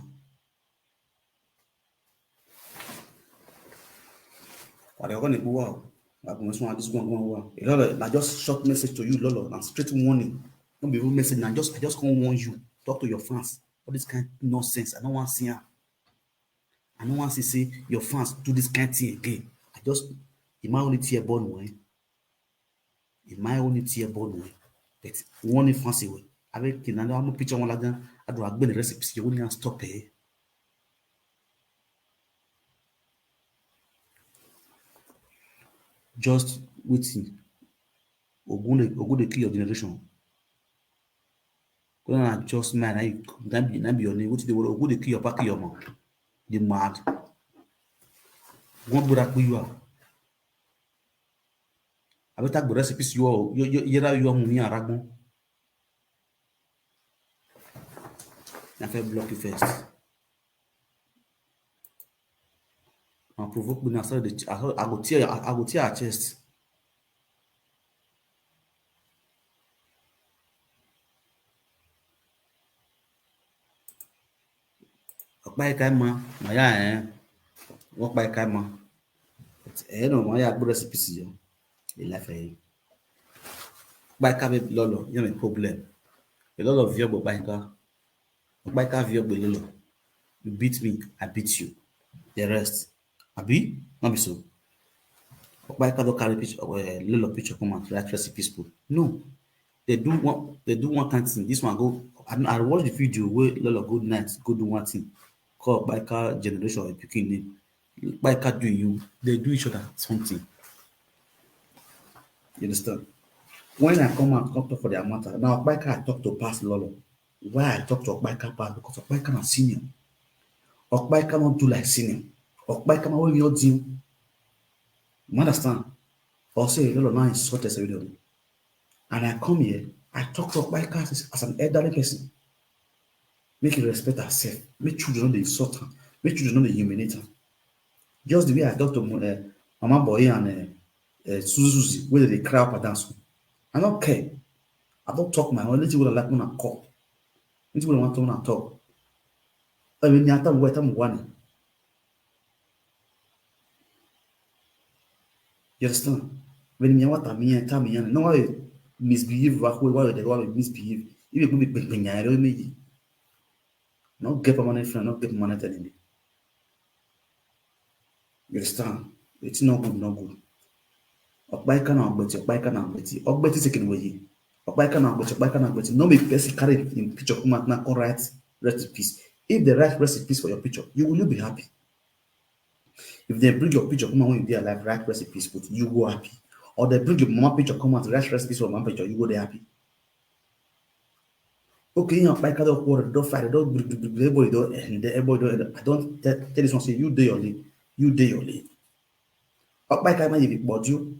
What are you gonna go out? I go this one, one, one. You know, I just short message to you, Lolo, and straight warning. Don't be even message. I just, I just can't warn you. Talk to your fans. All this kind of nonsense. I don't want to see her. I don't want to see your fans do this kind of thing again. I just, in my only tear born way. In my only tear born way. But one if fancy way. I will kinanda I'm picture one like that. I do a been recipe. You wouldn't stop it. Just waiting. Ogun dey, Ogun dey kill your generation. Go na just man, na you, na be, na be your name. Wetin dey worry? Ogun dey kill your pack your mouth. Dey mad. Wọ́n gbéra pé you are. Àbí tá gbé recipes you are, you, you, you are, you are money aragbon. I fit block you first. And provoke me now. Sorry, the, I, I go tear, I, I go tear her chest. Ọ̀pá Okpaika ma, ma ya eh. Okpaika ma. Eh no, ma ya gbọ́dọ̀ C P C yo. E life eh. Okpaika be lolo, you have a problem. A lot of your Okpaika. Okpaika view be lolo. You beat me, I beat you. The rest. Abi? Not be so. Okpaika don carry picture, uh, lolo picture come and write recipe spoon. No. They do one, they do one kind thing. This one go, I, I watch the video where lolo go night, go do one thing. Call Okpaika generation or pikin name. Okpaika do you, they do each other something. You understand? When I come out, come talk for their matter. Now, Okpaika I talk to pass lolo. Why I talk to Okpaika pass? Because Okpaika na senior. Okpaika no do like senior. Okpaika na wey you deal. You understand? Or say, lolo now insult us every day. And I come here, I talk to Okpaika as, as an elderly person. Make you respect herself. Make children no dey insult her. Make children no dey humiliate her. Just the way I talk to uh, Mama Boy and uh, uh, Susie Susie, where they cry up and down. So I don't care. I don't talk my own. Anything what I like when I call. Anything what I want to when I talk. I mean, I tell what I'm one. You understand? When me what I mean, I tell me, no why misbehave, why why they why misbehave. If you be big thing, I don't need. No get permanent friend, no get permanent enemy. You understand? It's not good, not good. Okpaika na Ogbeti, Okpaika na Ogbeti. Ogbeti second way. Okpaika na Ogbeti, Okpaika na Ogbeti. No make person carry in picture come out now, come write rest in peace. If they write rest in peace for your picture, you will you be happy? If they bring your picture come out when you dey alive, write rest in peace, but you go happy. Or they bring your mama picture come out, write rest in peace for mama picture, you go dey happy. Okay, you know, like I don't quarrel, don't fight, don't bring, bring, bring, everybody don't end, everybody don't end. I don't tell, tell this one, say, you dey your lane, you dey your lane. Okpaika ma yi bi kpɔdu.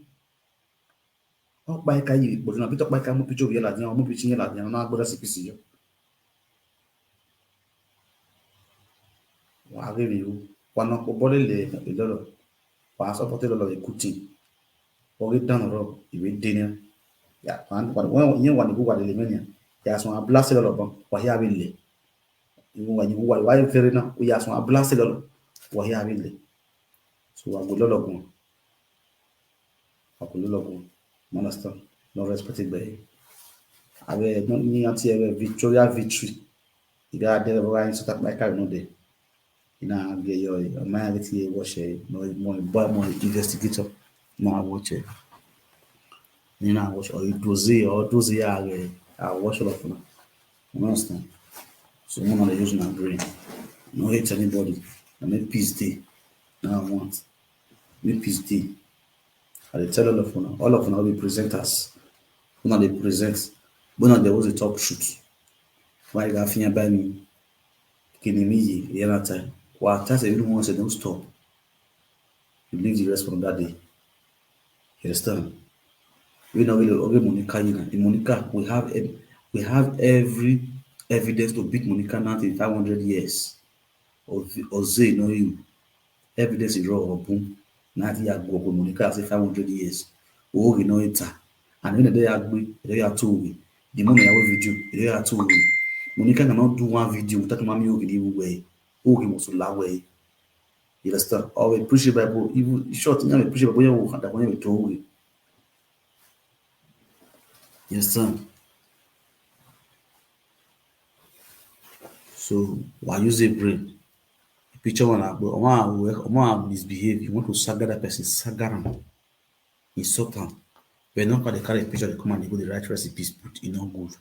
Okpaika yi bi kpɔdu. Na picture Okpaika mu picture yɛ la diyan, mu picture yɛ la diyan, na gbɔdɔ si pisi yo. Wa ge mi wo. Wa nɔ ko bɔle le lolo. Wa support lolo le kuti. Wa ge dan ro iwe denia. Ya, wa wa nye wa ni ku wa le menia. Ya so a blast lolo bon. Wa ya bi le. Iwu wa, iwu wa, wa very now. We are some blast lolo. Wa here we le. So wa go lolo go. Wa go lolo go. You understand? No respect it, babe. Abe no ni anti ebe Victoria victory. Iga de wa in sota my car no dey. You know, get your mind with you watch it. No more boy more investigator. No, I watch it. You know, I watch or you doze or doze. I watch all of them. You understand? So one of the use my brain. No hate anybody. I make peace day. Now I want. Make peace day. I dey tell all of una, all of una wey be presenters. Una dey present. Una dey always dey talk truth. Why you got fear by me? Kini mi yi yana ta. Kwa ta se you want to don't stop. You leave the rest for another day. You understand? We know we okay, Monica, you know. Monica, we have ev- we have every evidence to beat Monica now in five hundred years. Or or say no you. Evidence is raw or boom. Now the go Monica say five hundred years. Oh, you know it. And when they are we they are two we. The money I will video, they are two we. Monica cannot do one video without mommy okay the way. Oh, he must lie way. You understand? Or we preach the Bible, even short, you know, we preach the Bible, you know, that one we told we. You understand? So why use a brain? Picture one, but one will misbehave. You want to saga that person, saga am, insult am. But not carry carry picture, they come and they go the right recipes, but e no good.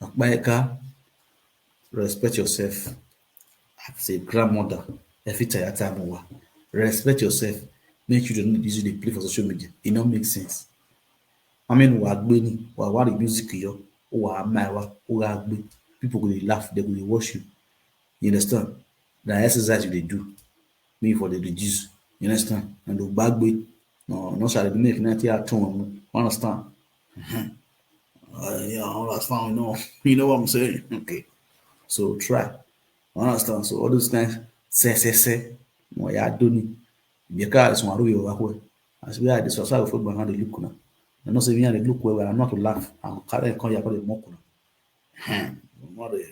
Okpaika, respect yourself. As a grandmother, every time I tell you, respect yourself. Make you don't use the play for social media. It don't make sense. I mean, wa gbeni, wa wa the music yo, wa my wa, wa gbe. People go dey laugh, they go dey watch you. You understand? Na exercise you dey do. Me for dey reduce. You understand? And the bad way, no, no, sorry, make nothing at home. Understand? Uh, yeah, all that's fine. No, you know what I'm saying? Okay. So try. Understand? So all those things, say, say, say. No, yeah, I don't need. Because it's one way or way. As we are this, so I football how they look now. I know say me and they look well, I'm not to laugh. I'm carrying call you the mock. Hmm. Not the.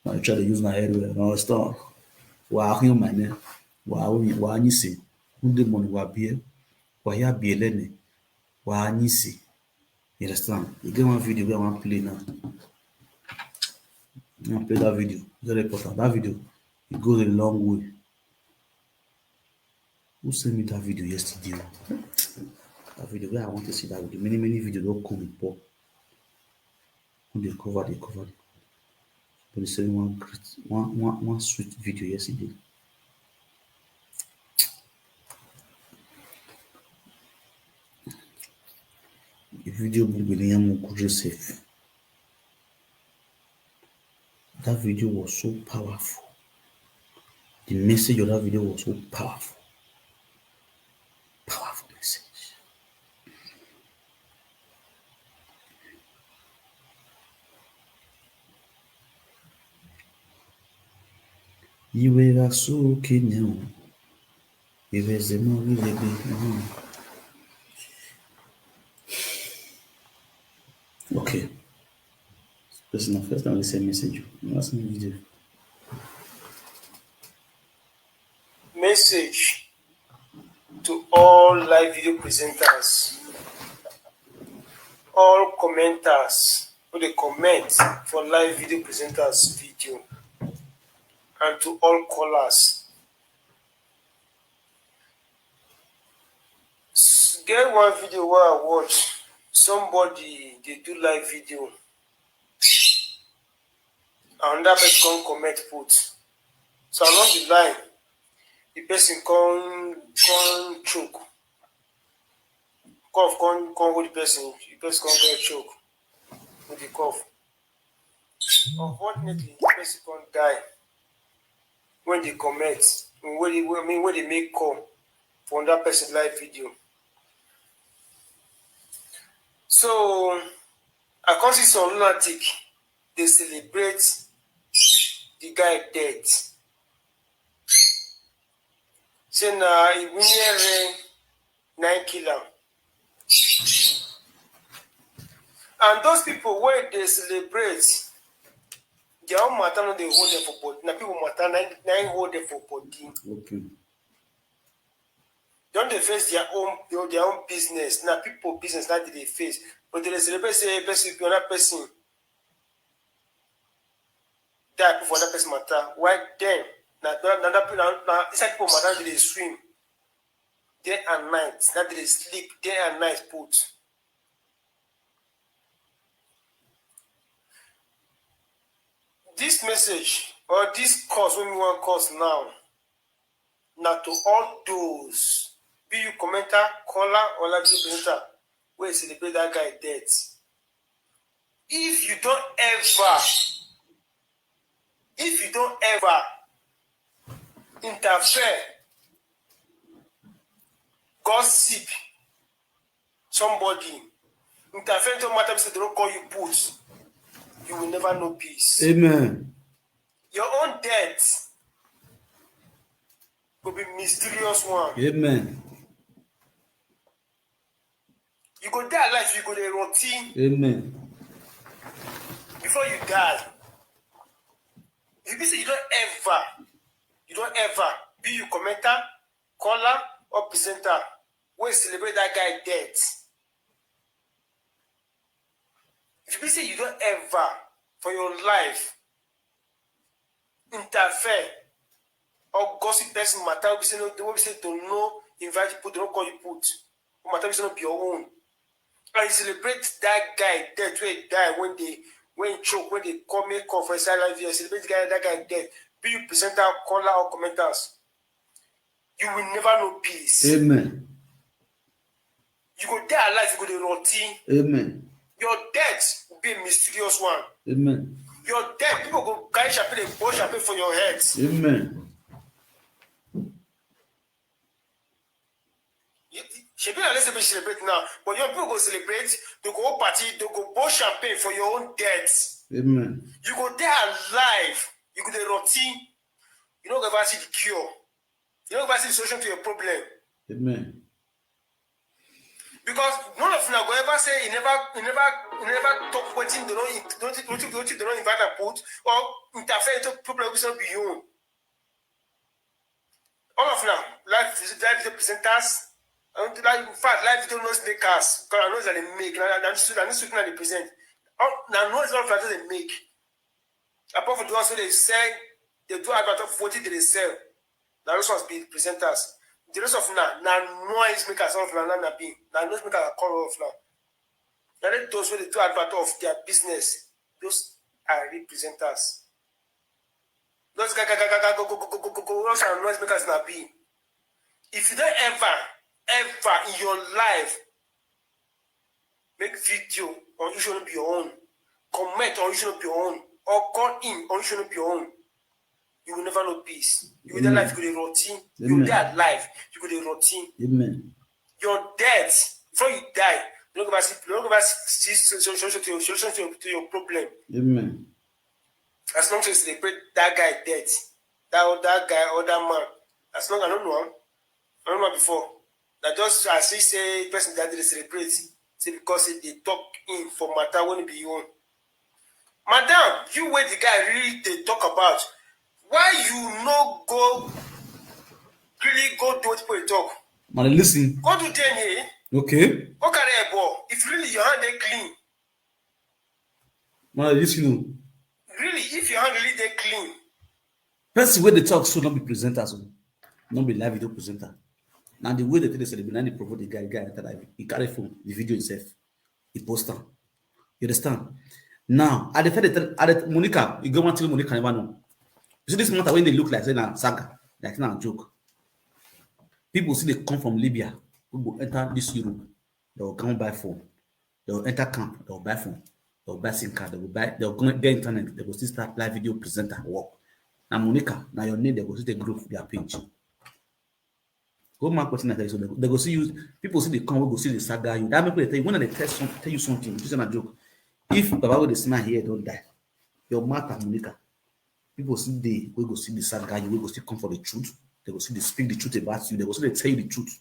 Now you try to use my head well. No, it's not. Wa ahi o mane. Wa o wa ni se. Unde mon wa bie. Wa ya bie lene. Wa ni se. You understand? You get one video where I want play now. I want play that video. Very important. That video, it goes a long way. Who sent me that video yesterday? That video where I want to see that video. Many, many videos don't come before. When they cover, they cover. But they send one great, one, one, one sweet video yesterday. The video will be Joseph. That video was so powerful. The message of that video was so powerful. Powerful message. Iwe ga su kine o. Iwe zemo iwe be. Okay. This person na first time they send message. You ask me video. Message to all live video presenters, all commenters who dey comment for live video presenters video, and to all callers. Get one video where I watch, somebody they do live video. Another person come comment put. So along the line, the person come come choke. Cough come come hold the person. The person come get choke with the cough. Unfortunately, the person come die when they comment. When they, I mean, when they make call for that person live video. So I come see some lunatic they celebrate the guy death. Say na Iwunyere na him kill am. And those people wey dey celebrate, their own matter no dey hold them for body. Na people matter na him hold them for body. Okay. Don't they face their own their own business? Na people business na they dey face. But they dey celebrate say person be another person die put for another person matter. Why them? Na na na na na inside people matter they dey swim day and night. Na they dey sleep day and night put. This message or this course wey we wan course now na to all those, be you commenter, caller or live video presenter wey celebrate that guy death. If you don ever, if you don ever interfere, gossip somebody, interfere into matter wey dem no call you put, you will never know peace. Amen. Your own death go be mysterious one. Amen. You go dey alive, you go dey rot ten. Amen. Before you die, if you be say you don ever, you don ever, be you commenter, caller or presenter wey celebrate that guy death. If you be say you don ever for your life interfere or gossip person matter wey be say no wey be say dem no invite you put, dem no call you put, or matter wey be say no be your own, and you celebrate that guy death wey die when they when he choke, when they come make call for inside live video, celebrate that guy, that guy death, be you presenter, caller or commenters, you will never know peace. Amen. You go dey alive, you go dey rot ten. Amen. Your death will be a mysterious one. Amen. Your death, people go carry champagne, dey pour champagne for your head. Amen. You- you- Shebi na let's say we celebrate now, but your people go celebrate, they go hold party, they go pour champagne for your own death. Amen. You go dey alive, you go dey rot ten, you no go ever see the cure. You no go ever see the solution to your problem. Amen. Because none of una go ever say he never he never he never talk wetin dem no wetin wetin wetin dem no invite am put or interfere into problem wey be say no be him own. All of now, live, live video presenters, and like, in fact, live video noise makers, because I know that they make, and I know that they present. All, now, noise all of that they make. Apart from the ones who they sell, they do advert of what they sell. Now, those ones be presenters. The rest of now, now noise makers, all of now, now, now be. Now, noise makers are called off now. Now, let those who they do advert of their business, those are real presenters. Those guy, guy, guy, guy, guy, go, go, go, go, go, go, go, those are noise makers now be. If you don't ever, ever in your life make video on you shouldn't be your own, comment on you shouldn't be your own, or call in on you shouldn't be your own, you will never know peace. You will Amen. Life, you go dey routine. You will Amen. Die alive, you go dey routine. Amen. Your death, before you die, you don't go back see, you don't go back see solution to your, solution to your, to your problem. Amen. As long as they pray that guy dead, that, that guy or that man, as long as I don't know him, I don't know before. That just as he say, person that they celebrate, say because they talk in for matter when it be your own. Madam, you where the guy really they talk about, why you no go really go do what people talk? Man, listen. Go do D N A. Okay. Go carry a ball. If really your hand they clean. Man, listen. Really, if your hand really they clean. Person where they talk so don't be presenters, oh. Don't be live video presenter. Now the way they take the celebrity, now they provoke the guy, guy enter live. He carry phone, the video himself, he post am. You understand? Now, I dey tell the, I dey, Monica, you go one thing Monica never know. You see this matter when they look like say na saga, like na joke. People see they come from Libya, who go enter this Europe, they will come buy phone, they will enter camp, they will buy phone, they will buy SIM card, they will buy, they will go get internet, they will still start live video presenter work. Now Monica, now your name they go still take grow for their page. Go mark wetin I tell you. So they, they go see you. People see the come, we go see the saga you. That make people tell you when they tell, some, tell you something. This is a joke. If Baba with the smile here don't die, your matter, Monica. People see the we go see the saga you. We go still come for the truth. They go see the speak the truth about you. They go see they tell you the truth.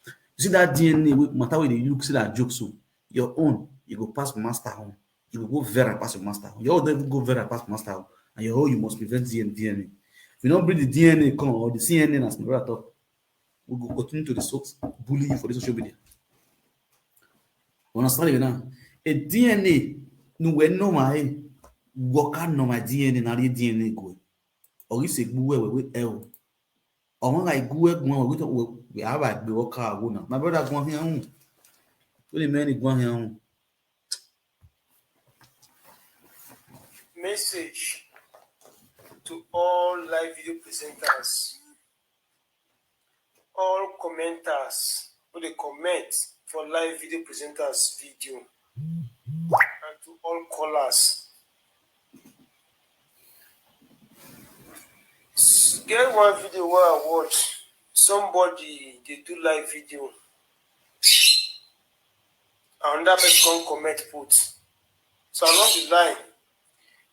You see that D N A we, matter where they look see that joke. So your own, you go pass master home. You go go viral pass your master home. Your own don't go viral pass master home. And your own you must prevent D N A. If you don't bring the D N A come or the C N N as my brother talk, we go continue to the source bully you for the social media. Understand it now? A D N A, no we no my work out no my D N A, na the D N A go. Or you say go where we L. Or when I go where we we have a be work out go now. My brother go here. What the man go here? Message to all live video presenters, all commenters who they comment for live video presenters video, and to all callers. Get one video where I watch somebody they do live video. Another person come comment put. So along the line,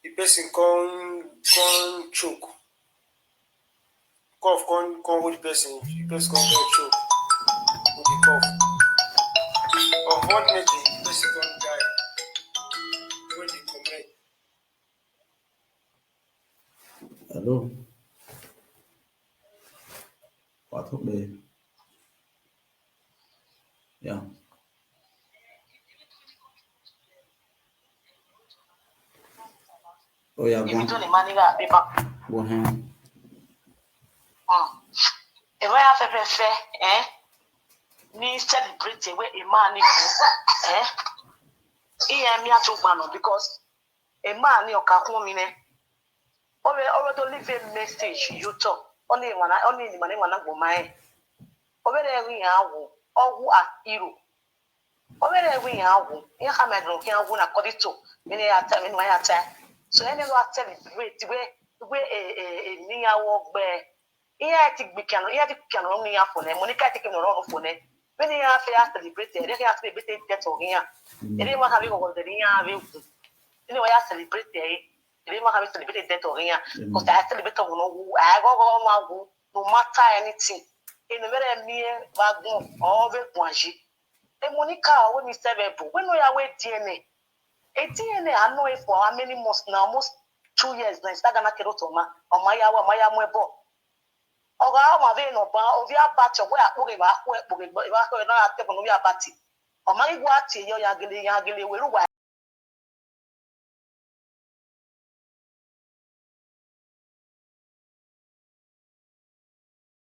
the person come come choke. Cough come come hold the person. The person come come choke with the cough. Unfortunately, the person come die when they comment. Hello. What up, babe? Yeah. Oh yeah, go on. Go on. Ẹ wá fẹ́ fẹ́ fẹ́ ẹ́ ní celebrate ewé ìmọ̀ ni kò ẹ́ ìyẹn mi àti ògbà náà because ìmọ̀ ni ọ̀ka kún mi nẹ. Ó rẹ ó rẹ tó leave a message yóò tọ̀ ó ní ìwà náà ó ní ìmọ̀ ní ìwà náà gbọ̀n máa ẹ̀. Ó rẹ rẹ̀ rìn àwọ̀ ọ̀hún àìrò. Obere wi ya wu ya ka me dro ki ya wu na kodito mi ne ya ta mi ne ya ta. So ene lo a celebrate we we e e e ni ya wo gbe. Iya ti gbi kiano iya ti kiano ni ya fo ne mo ni ka ti kiano ro fo ne. We ni ya fe ya celebrate e ya celebrate e to ya. Ene wa ka bi ko de ya we ku. Ene wa ya celebrate e. Ene wa ka bi celebrate e to ya. Ko ta celebrate o no wu a go go ma wu no matter anything. Ene mere mi e ba gun o be gun aji. E Monica wey me serve ebo wey no ya wey D N A. E D N A I know it for how many months now? Almost two years now. Instagram na kero to ma. Oma ya wa, oma ya mo ebo. Ọ gha ọmwa vbe nọ ban, ovbi Abati, ọ wẹ akpoghe vbe akhuẹ, kpoghe vbe akhuẹ na ra tẹ ẹbọ ne ovbi Abati. Ọ ma ghi wa tie yọ, ya gele, ya gele wẹ ru uwa.